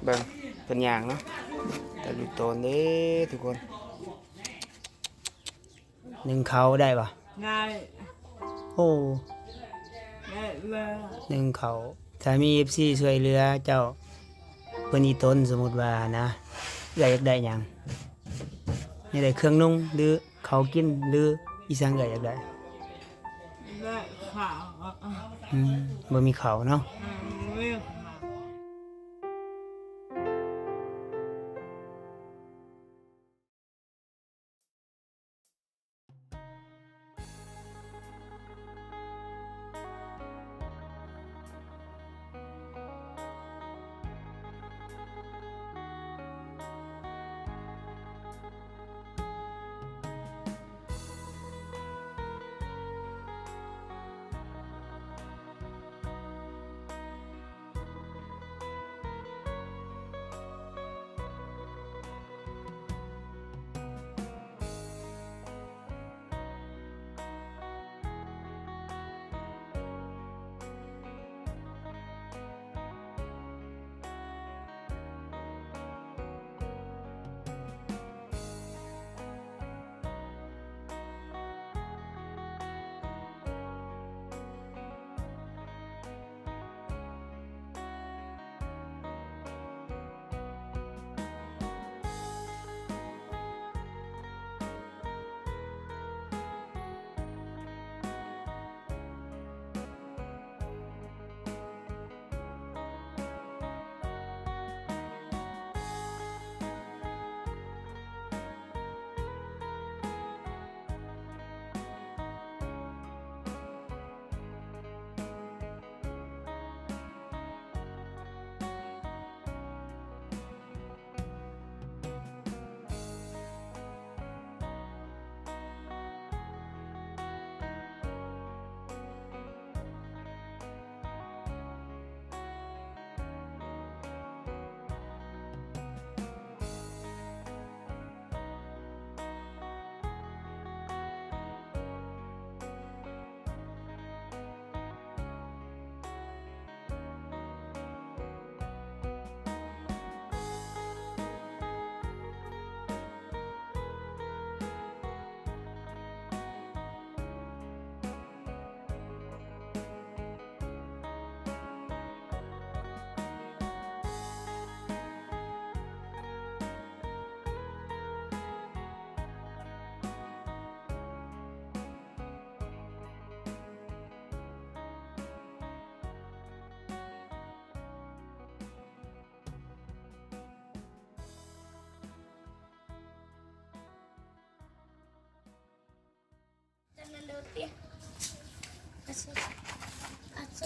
ເບິ່ງເພິ່ນຍ່າງເນາະ ຕາລຸໂຕນເດ້ທຸກຄົນ. ໜຶ້ງເຂົ້າໄດ້ບໍ່? ໄດ້. ໂອ້ ໄດ້ແລ້ວ. ໜຶ້ງເຂົ້າ ຖ້າມີເອັຟຊີຊ່ວຍເຫຼືອເຈົ້າ ເພິ່ນອີ່ຕົນ ສົມມຸດວ່ານະ ເອື້ອຍຢາກໄດ້ຫຍັງ? ຢາກໄດ້ເຄື່ອງນຸ່ງ ຫຼື ເຂົ້າກິນ ຫຼື ອີ່ຫຍັງເອື້ອຍຢາກໄດ້? ໄດ້ເຂົ້າ. ອືມ ບໍ່ມີເຂົ້າເນາະ. ອືມ ບໍ່ມີເຂົ້າ.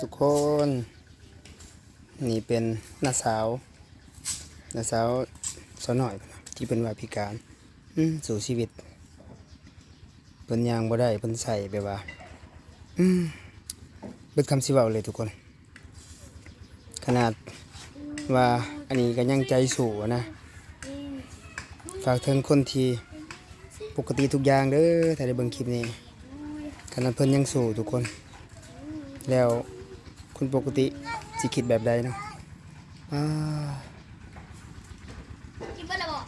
ທຸກຄົນ ນີ້ເປັນນ້າສາວ ນ້າສາວ ສາວນ້ອຍ ທີ່ເພິ່ນວ່າພິການ ອືມ ສູ້ຊີວິດ ເພິ່ນຍ່າງບໍ່ໄດ້ ເພິ່ນໃຊ້ແບບວ່າ ອືມ ເບິດຄຳຊິເວົ້າເລີຍທຸກຄົນ. ຂະໜາດວ່າອັນນີ້ກໍຍັງໃຈສູ້ນະ. ຝາກເຖິງຄົນທີ່ປົກກະຕິທຸກຢ່າງເດີ ຖ້າໄດ້ເບິ່ງຄລິບນີ້. ຂະໜາດເພິ່ນຍັງສູ້ທຸກຄົນ ແລ້ວຄົນປົກກະຕິຊິຄິດແບບໃດເນາະ? ອາ ກິນເບິດແລ້ວບໍ່?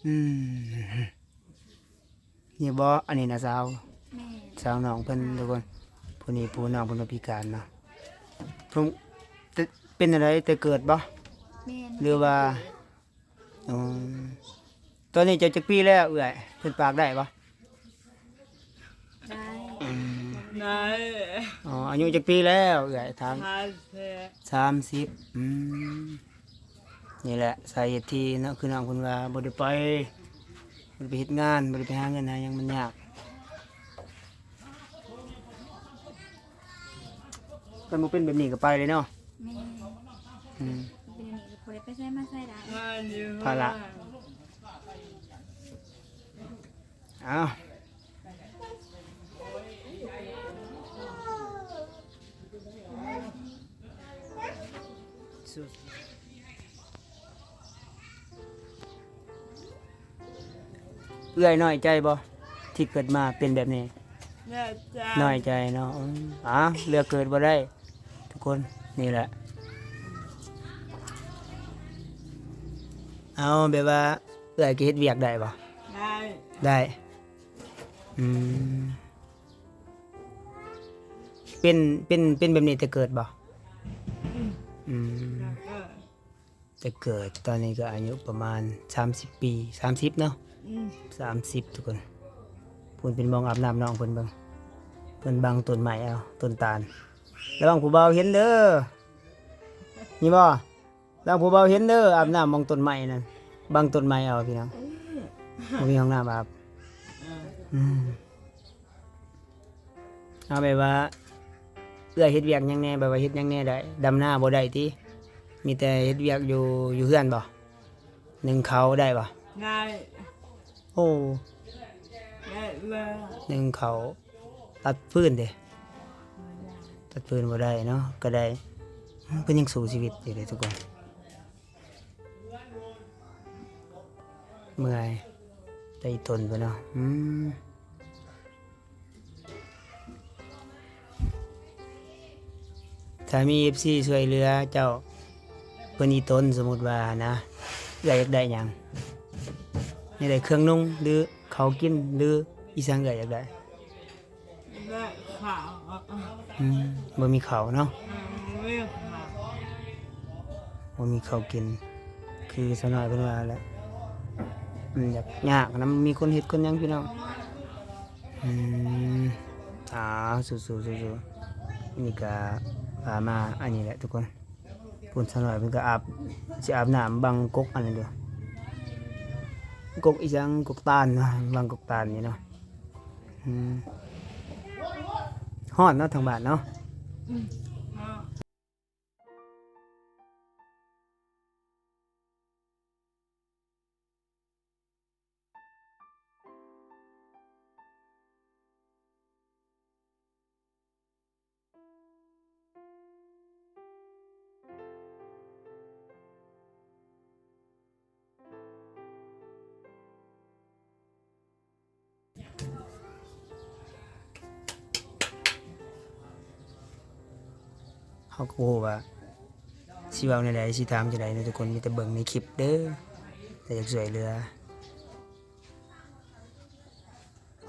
ອືມ. ນີ້ບໍ່? ອັນນີ້ນະສາວ ແມ່ນ ສາວນ້ອງເພິ່ນ ສາວ ທຸກຄົນ. ຜູ້ນີ້ຜູ້ນ້ອງເພິ່ນວ່າພິການເນາະ. ເພິ່ນ ເປັນ ເປັນຈັ່ງໃດ ແຕ່ເກີດບໍ່? ແມ່ນ ຫຼືວ່າ ແຕ່ເກີດ. ອໍ ຕອນນີ້ເຈົ້າຈັກປີແລ້ວເອື້ອຍ? ເພິ່ນປາກໄດ້ບໍ່? ໄດ້ ອືມ ໄດ້. ອໍ ອາຍຸຈັກປີແລ້ວເອື້ອຍ? ຖາມ ສາມສິບ ສາມສິບ. ອືມ. ນີ້ແຫຼະສາເຫດທີ່ເນາະ ຄືນ້ອງເພິ່ນວ່າບໍ່ໄດ້ໄປ ບໍ່ໄດ້ໄປເຮັດງານ ບໍ່ໄດ້ໄປຫາເງິນຫາຫຍັງ ມັນຍາກ. ຄັນບໍ່ເປັນແບບນີ້ກໍໄປເລີຍເນາະ. ແມ່ນ ອືມ ເປັນແບບນີ້ກໍບໍ່ໄດ້ໄປໃສມາໃສໄດ້ ພາລະ. ອ້າວ ເອື້ອຍນ້ອຍໃຈບໍ່ ທີ່ເກີດມາເປັນແບບນີ້? ນ້ອຍໃຈເນາະ. ອືມ ອ້າວ ເລືອກເກີດບໍ່ໄດ້ທຸກຄົນ ນີ້ແຫຼະ. ເອົາ ແບບວ່າເອື້ອຍກໍເຮັດວຽກໄດ້ບໍ່? ໄດ້ ໄດ້. ອືມ ເປັນ ເປັນ ເປັນແບບນີ້ແຕ່ເກີດບໍ່? ອືມ ອືມ ແຕ່ເກີດ. ຕອນນີ້ກໍອາຍຸປະມານສາມສິບປີ ສາມສິບເນາະ. ອືມ ສາມສິບທຸກຄົນ. ພຸ້ນເປັນໝ່ອງອາບນ້ຳນ້ອງເພິ່ນເບິ່ງ ເພິ່ນບັງຕົ້ນໄມ້ເອົາ ຕົ້ນຕານ. ລະວັງຜູ້ບ່າວເຫັນເດີ ມີບໍ່? ລະວັງຜູ້ບ່າວເຫັນເດີ ອາບນ້ຳໝ່ອງຕົ້ນໄມ້ນັ້ນ ບັງຕົ້ນໄມ້ເອົາພີ່ນ້ອງ. ອືມ ບໍ່ມີຫ້ອງນ້ຳອາບ. ເອີ ອືມ ເອົາແບບວ່າເອື້ອຍເຮັດວຽກຫຍັງແດ່? ແບບວ່າເຮັດຫຍັງແດ່ໄດ້? ດຳນາບໍ່ໄດ້ຕິ? ມີແຕ່ເຮັດວຽກຢູ່ ຢູ່ເຮືອນບໍ່? ໜຶ້ງເຂົ້າໄດ້ບໍ່? ໄດ້. ໂອ້ ໄດ້ເລີຍ. ໜຶ້ງເຂົ້າ ຕັດຟືນເດ? ຕັດຟືນບໍ່ໄດ້ເນາະ. ກໍໄດ້ ເພິ່ນຍັງສູ້ຊີວິດຢູ່ເດທຸກຄົນ. ເມື່ອຍ ແຕ່ອີ່ຕົນເພິ່ນເນາະ. ອືມ ຖ້າມີເອັຟຊີຊ່ວຍເຫຼືອເຈົ້າ ເພິ່ນອີ່ຕົນ ສົມມຸດວ່ານະ ເອື້ອຍຢາກໄດ້ຫຍັງ? ຢາກໄດ້ເຄື່ອງນຸ່ງ ຫຼື ເຂົ້າກິນ ຫຼື ອີ່ຫຍັງເອື້ອຍຢາກໄດ້? ແລະ ເຂົ້າ. ອືມ ບໍ່ມີເຂົ້າເນາະ. ອືມ ບໍ່ມີເຂົ້າ ບໍ່ມີເຂົ້າກິນ ຄືສາວນ້ອຍເພິ່ນວ່າແຫຼະ. ອືມ ຢາກຍາກນຳ ມີຄົນເຮັດຄົນຫຍັງພີ່ນ້ອງ. ອືມ ອ້າວ ສູ້ໆ ສູ້ໆ. ນີ້ກະພາມາອັນນີ້ແຫຼະທຸກຄົນ. ພຸ້ນສາວນ້ອຍເພິ່ນກໍອາບ ຊິອາບນ້ຳບັງກົກອັນນັ້ນຢູ່ ກົກອີ່ຫຍັງ ກົກຕານເນາະ ບັງກົກຕານນີ້ເນາະ. ອືມ ຮ້ອນເນາະທາງບ້ານເນາະ. ອືມ ຮ້ອນ. ເຮົາກໍບໍ່ຮູ້ວ່າຊິເວົ້າແນວໃດ ຊິຖາມຈັ່ງໃດເນາະທຸກຄົນ. ມີແຕ່ເບິ່ງໃນຄລິບເດີ ແຕ່ຢາກຊ່ວຍເຫຼືອ.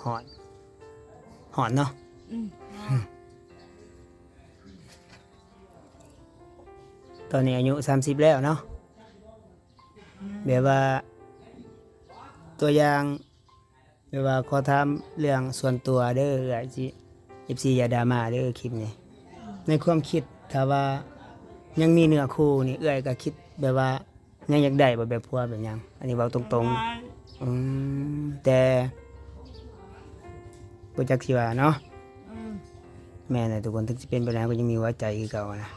ຮ້ອນ ຮ້ອນເນາະ. ອືມ ຕອນນີ້ອາຍຸສາມສິບແລ້ວເນາະ. ອືມ ແບບວ່າ ຕົວຢ່າງ ແບບວ່າຂໍຖາມເລື່ອງສ່ວນຕົວເດີ ເອື້ອຍ ຊິ ເອັຟຊີຢ່າດຣາມາເດີຄລິບນີ້. ໃນຄວາມຄິດ ຖ້າວ່າຍັງມີເນື້ອຄູ່ນີ້ ເອື້ອຍກໍຄິດແບບວ່າ ຍັງຢາກໄດ້ບໍ່ ແບບຜົວແບບຫຍັງ? ອັນນີ້ເວົ້າຕົງໆ. ອືມ ແຕ່ບໍ່ຈັກຊິວ່າເນາະ. ອືມ ແມ່ນແຫຼະທຸກຄົນ ເຖິງຊິເປັນແບບໃດກໍຍັງມີຫົວໃຈຄືເກົ່ານະ.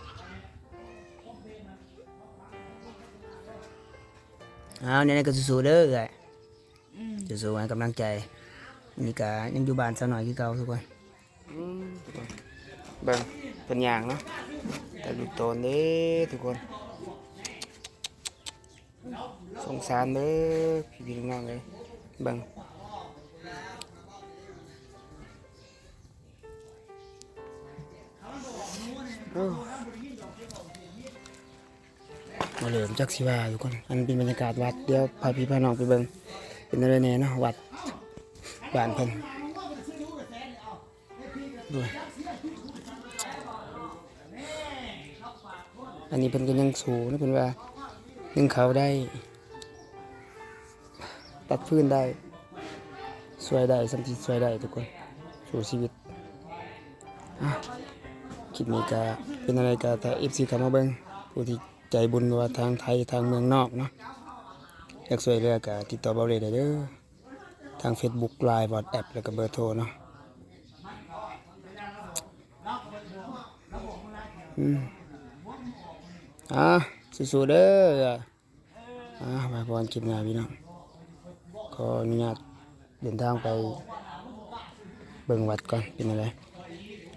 ອ້າວ ແນວໃດກໍສູ້ໆເດີເອື້ອຍ. ອືມ ສູ້ໆ ໃຫ້ກຳລັງໃຈ. ອັນນີ້ກໍຍັງຢູ່ບ້ານສາວນ້ອຍຄືເກົ່າທຸກຄົນ. ອືມ ທຸກຄົນ ເບິ່ງເພິ່ນຍ່າງເນາະ ແຕ່ລູກໂຕນເດ້ທຸກຄົນ. ສົງສານເດີພີ່ໆນ້ອງໆເອີຍ. ເບິ່ງ ໂອ້ ບໍ່ເລີ່ມຈັກຊິວ່າທຸກຄົນ. ອັນເປັນບັນຍາກາດວັດ ດຽວພາພີ່ພານ້ອງໄປເບິ່ງ ເປັນແນວໃດແດ່ເນາະ ວັດບ້ານເພິ່ນ. ໂອ້ຍ ອັນນີ້ເພິ່ນກໍຍັງສູ້ເນາະ ເພິ່ນວ່າ ໜຶ້ງເຂົ້າໄດ້ ຕັດຟືນໄດ້ ຊ່ວຍໄດ້ສ່ຳທີ່ຊ່ວຍໄດ້ທຸກຄົນ ສູ້ຊີວິດ. ອ່ະ ຄລິບນີ້ກໍເປັນຈັ່ງໃດກໍ ຖ້າເອັຟຊີເຂົ້າມາເບິ່ງ ຜູ້ທີ່ໃຈບຸນ ບໍ່ວ່າທາງໄທ ທາງເມືອງນອກເນາະ ຢາກຊ່ວຍເຫຼືອກໍຕິດຕໍ່ເບົາເລໄດ້ເດີ ທາງເຟສບຸກ ລາຍ ວັອດແອັບ ແລ້ວກໍເບີໂທເນາະ. ອືມ ອ່າ ສູ້ໆເດີ. ອ່າ ໄວ້ພໍກັນຄລິບໜ້າພີ່ນ້ອງ ຂໍອະນຸຍາດເດີນທາງໄປເບິ່ງວັດກ່ອນ ເປັນຈັ່ງໃດ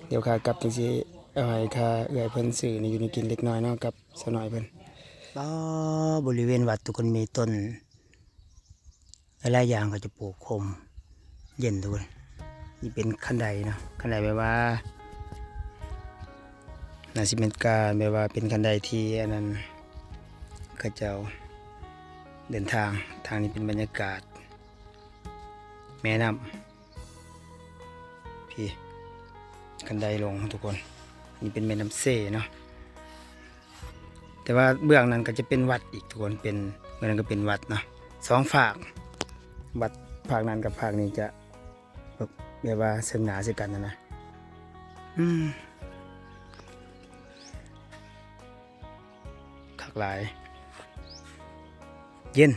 ດຽວຂາກັບຈັ່ງຊິເອົາໃຫ້ຄ່າເອື້ອຍເພິ່ນຊື້ແນວຢູ່ແນວກິນເລັກນ້ອຍເນາະ ກັບສາວນ້ອຍເພິ່ນ. ອໍ ບໍລິເວນວັດທຸກຄົນ ມີຕົ້ນຫຼາຍໆຢ່າງ ເຂົາຈະປູກຮົ່ມເຢັນທຸກຄົນ. ນີ້ເປັນຄັນໄດເນາະ ຄັນໄດແບບວ່າ ໜ້າຊິແມ່ນການແບບວ່າເປັນຄັນໄດທີ່ອັນນັ້ນ ເຂົາເຈົ້າເດີນທາງ. ທາງນີ້ເປັນບັນຍາກາດແມ່ນ້ຳ ພີ້ ຄັນໄດລົງທຸກຄົນ. ນີ້ເປັນແມ່ນ້ຳເຊເນາະ ແຕ່ວ່າເບື້ອງນັ້ນກໍຈະເປັນວັດອີກທຸກຄົນ ເປັນ ເບື້ອງນັ້ນກໍເປັນວັດເນາະ ສອງຟາກ ວັດຟາກນັ້ນກັບຟາກນີ້ຈະ ແບບວ່າເຊິ່ງໜ້າໃສ່ກັນຫັ້ນນະ. ອືມ ຄັກຫຼາຍ ເຢັນ.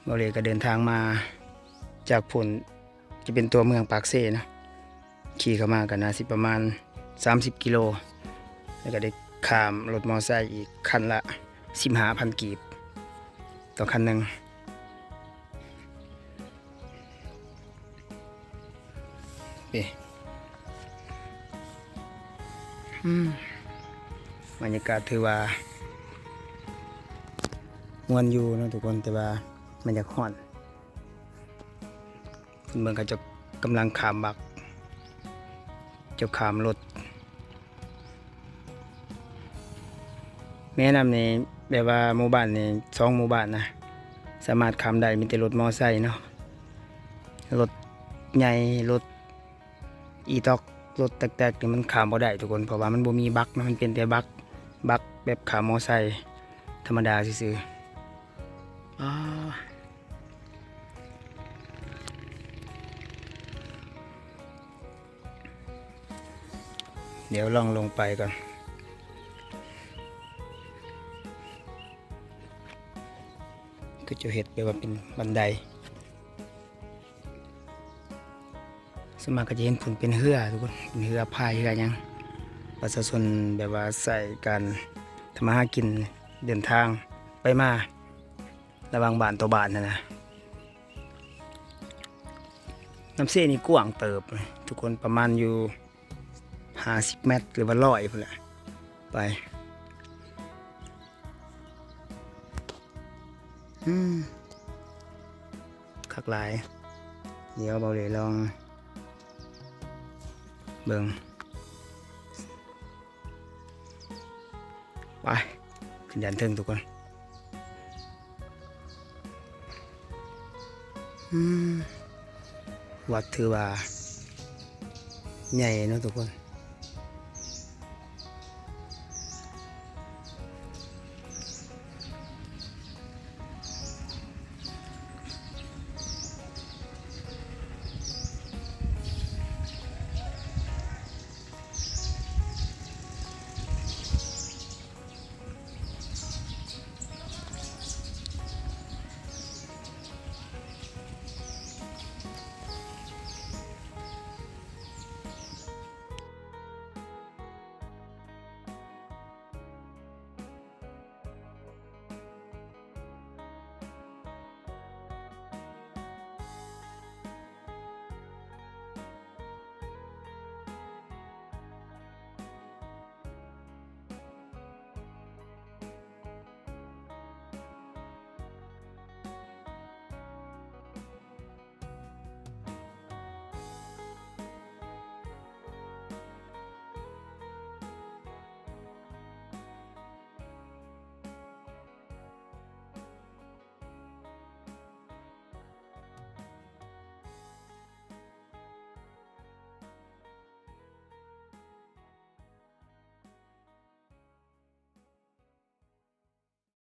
ເບົາເລກໍເດີນທາງມາຈາກພຸ້ນ ຈະເປັນຕົວເມືອງປາກເຊເນາະ. ຂີ່ເຂົ້າມາກໍໜ້າຊິປະມານສາມສິບກິໂລ ແລ້ວກໍໄດ້ຂ້າມລົດມໍໄຊອີກຄັນລະສິບຫ້າພັນກີບຕໍ່ຄັນໜຶ່ງ. ເອີ ອືມ ບັນຍາກາດຖືວ່າມ່ວນຢູ່ເນາະທຸກຄົນ ແຕ່ວ່າມັນຢາກຮ້ອນ. ເບິ່ງເຂົາເຈົ້າກຳລັງຂ້າມບັກ ເຈົ້າຂ້າມລົດ. ແມ່ນ້ຳນີ້ແບບວ່າໝູ່ບ້ານນີ້ສອງໝູ່ບ້ານນະ ສາມາດຂ້າມໄດ້ ມີແຕ່ລົດມໍໄຊເນາະ. ລົດໃຫຍ່ ລົດອີຕ໋ອກ ລົດແຕັກໆ ນີ້ມັນຂ້າມບໍ່ໄດ້ທຸກຄົນ ເພາະວ່າມັນບໍ່ມີບັກເນາະ ມັນເປັນແຕ່ບັກ ບັກແບບຂ້າມມໍໄຊທຳມະດາຊື່ໆ. ອາ ດຽວລອງລົງໄປກ່ອນ ກໍຈະເຮັດແບບວ່າເປັນບັນໄດ. ສ່ວນມາກກໍຈະເຫັນພຸ້ນເປັນເຮືອທຸກຄົນ ເປັນເຮືອພາຍເຮືອຫຍັງ ປະຊາຊົນແບບວ່າໃຊ້ການທຳມາຫາກິນ ເດີນທາງໄປມາ ລະຫວ່າງບ້ານຕໍ່ບ້ານຫັ້ນນະ. ນ້ຳເຊນີ້ກວ້າງເຕີບທຸກຄົນ ປະມານຢູ່ຫ້າສິບແມັດ ຫຼືວ່າຮ້ອຍພຸ້ນແຫຼະ ໄປ. ອືມ ຄັກຫຼາຍ ດຽວເບົາເລລອງເບິ່ງ. ໄປ ຂຶ້ນດ້ານເທິງທຸກຄົນ. ອືມ ວັດຖືວ່າໃຫຍ່ເນາະທຸກຄົນ.